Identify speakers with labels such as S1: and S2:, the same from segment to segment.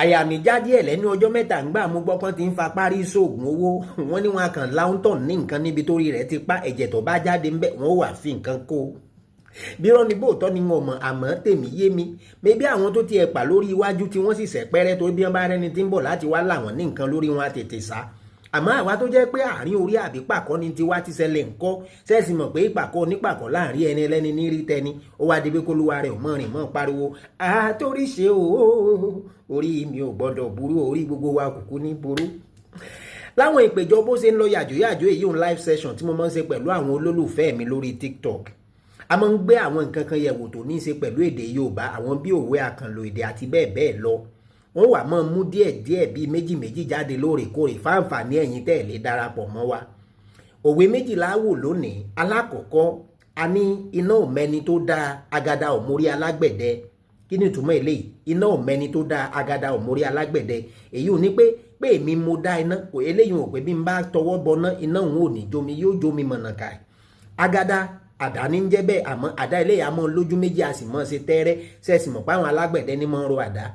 S1: Àyà mi já díẹ̀ lẹ́nu ọjọ́ 3 ńgbà mú gbọ́pọ́n tí ń fa parí sóògùn owó. Wọ́n ní wọn kàn láńtọ̀n ní nǹkan níbi torí rẹ̀ ti pa, ẹ̀jẹ̀ tó bá jáde ńbẹ̀, wọ́n wà fi nǹkan kó. Bírọ́ ni bóòtọ́ ni wọn mọ̀, àmọ́ tèmi yé mi. Mebí àwọn tó ti ẹ̀ pa lórí iwájú tí wọ́n sì sẹ̀pẹ́rẹ́, torí bí wọ́n bá rẹ́ni tí ń bọ̀ láti wá làwọn ní nǹkan lórí wọn á tètè sá. Àmọ́ àwa tó jẹ́ pé àárín orí àbí pàkọ́ ni tiwa ti ṣẹlẹ̀ ńkọ́? Ṣẹ́ẹ̀sì mọ̀ pé ìpàkọ́ onípàkọ́ láàrin ẹni ẹlẹ́ni ní rí tẹni ó wá di pé kólúwa rẹ̀ ò mọ̀ rìn mọ́ pariwo àtórí ṣe o, orí mi ò gbọ́dọ̀ burú, orí gbogbo wa kúkú ní burú. Láwọn ìpèjọ bó ṣe ń lọ yàjóyàjó, èyí ń live session tí mo máa ń ṣe pẹ̀lú àwọn olólùfẹ́ mi lórí TikTok, a máa ń gbé àwọn nǹkan kan yẹ̀wò tó ní í ṣe pẹ̀lú èdè Yorùbá, àwọn bí òwe, àkànlò èdè àti bẹ́ẹ̀ bẹ́ẹ̀ lọ. Wọ́n wà máa mú díẹ̀ díẹ̀ bíi méjì méjì jáde lóòrèkóòrè fáǹfààní ẹ̀yin tẹ́ ẹ̀ lè darapọ̀ mọ́ wa. Òwe méjìlá wò lónìí. Alákọ̀ọ́kọ́, a ní iná ò mẹ́ni tó dáa, agada ò mórí alágbẹ̀dẹ. Kí ni ìtumọ̀ eléyìí? Iná ò mẹ́ni tó dáa, agada ò mórí alágbẹ̀dẹ. Èyí ò ní pé èmi mo dá iná kò, eléyìí ò pé bí n bá tọwọ́ bọná, iná òun ò ní jómi, yóò jómi mọ̀nàkà. Agada, àdá ní ń jẹ́ bẹ́ẹ̀, àmọ́ àdá eléyìí a mọ́ lójú méjì, a sì mọ́ ṣe tẹ́rẹ́. Ṣẹ́ẹ̀sì mọ̀ pé àwọn alágbẹ̀dẹ ní mọ́ ń ro àdá?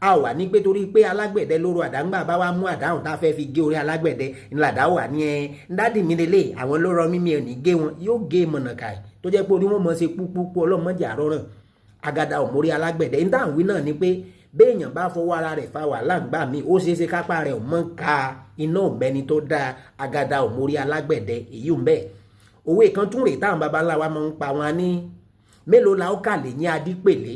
S1: A wà ní pé torí pé alágbẹ̀dẹ ló ro àdá, ńgbà bá wá mú àdá ọ̀hún tá a fẹ́ fi gé orí alágbẹ̀dẹ ńlá, àdá wà ní ẹ dádì mi lélẹ̀, àwọn ló rọ mímí ẹ̀ ní gé wọn, yóò gé mọ̀nàkà tó jẹ́ pé orí wọn mọ̀ ṣe púpúpú. Ọlọ́mọdé àrọ́ràn, agada ò mórí alágbẹ̀dẹ. Ní táwọn wí náà ni pé béèyàn bá fọwọ́ ara rẹ̀ fa wàhálà ńgbà míì, ó ṣeé ṣe kápá rẹ̀ ò mọ̀ ká. Iná ò mẹ́ni tó dáa, agada ò mórí alágbẹ̀dẹ. Èyí ò ń bẹ́ẹ̀. Òwe kan tún rèé táwọn baba ńlá wa máa ń pa. Wọn ní mélòó la ó kà lè ní adípèlé,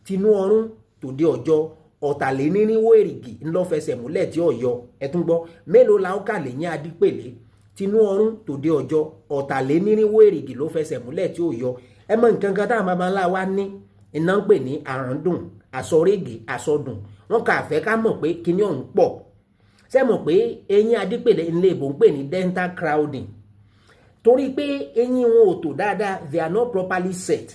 S1: tinú ọrún tòde ọjọ́, 140 èrìgì ńlọ́fẹsẹ̀ múlẹ̀ tí ò yọ. Ẹ tún gbọ́, mélòó la ó kà lè ní adípèlé, tinú ọrún tòde ọjọ́, 140 èrìgì ló fẹsẹ̀ múlẹ̀ tí ò yọ. Ẹ mọ nǹkan kan táwọn baba ńlá wa ní, iná ń pè ní àrùndùn, àsọrégè, àsọdùn. Wọn kà fẹ́ ká mọ̀ pé kíní ọ̀hún pọ̀. Ṣé mọ̀ pé eyín adípèlé ńlẹ̀ ìbò ń pè ní dental crowding? Torí pé eyín wọn ò tò dáadáa, they are not properly set,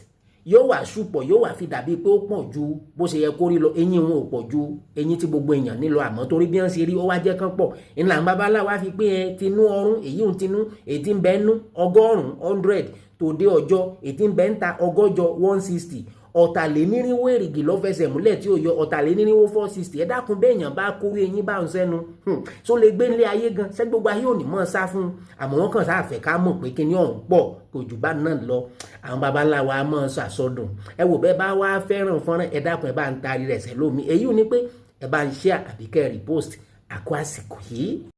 S1: yóò wá ṣùpọ̀, yóò wá fi dàbí pé ó pọ̀ ju bó ṣe yẹ kó rí lọ. Eyín wọn ò pọ̀ ju eyín tí gbogbo èèyàn nílò, àmọ́ torí bí wọ́n ṣe rí, ó wá jẹ́ kán pọ̀. Ńlá babaláwa fi pé ẹ tinú ọrún, èyí ń tinú, èyí tí ń bẹ nú 100, 100, tòde ọjọ́, èyí tí ń bẹ ń ta 160, 160, 140 èrìgì ló fẹsẹ̀ múlẹ̀ tí ó yọ, 140, 460. Ẹ dákun, béèyàn bá kórè eyín bá ń sẹ́nu só lè gbé nílé ayé gan? Ṣé gbogbo ayé ò ní mọ̀ sá fún un? Àmọ́ wọ́n kàn sáà fẹ́ ká mọ̀ pé kíní ọ̀hún pọ̀, kò jù bá náà lọ. Àwọn baba ńlá wa mọ̀ ṣàsọdùn. Ẹ wò, bẹ́ẹ̀ bá wá fẹ́ràn fọ́nrán, ẹ dákun, ẹ bá ń taari rẹ̀ sẹ́ lómi. Èyí ò ní pé ẹ bá ń share àbí kẹ́ repost. Àkó àsìkò yìí.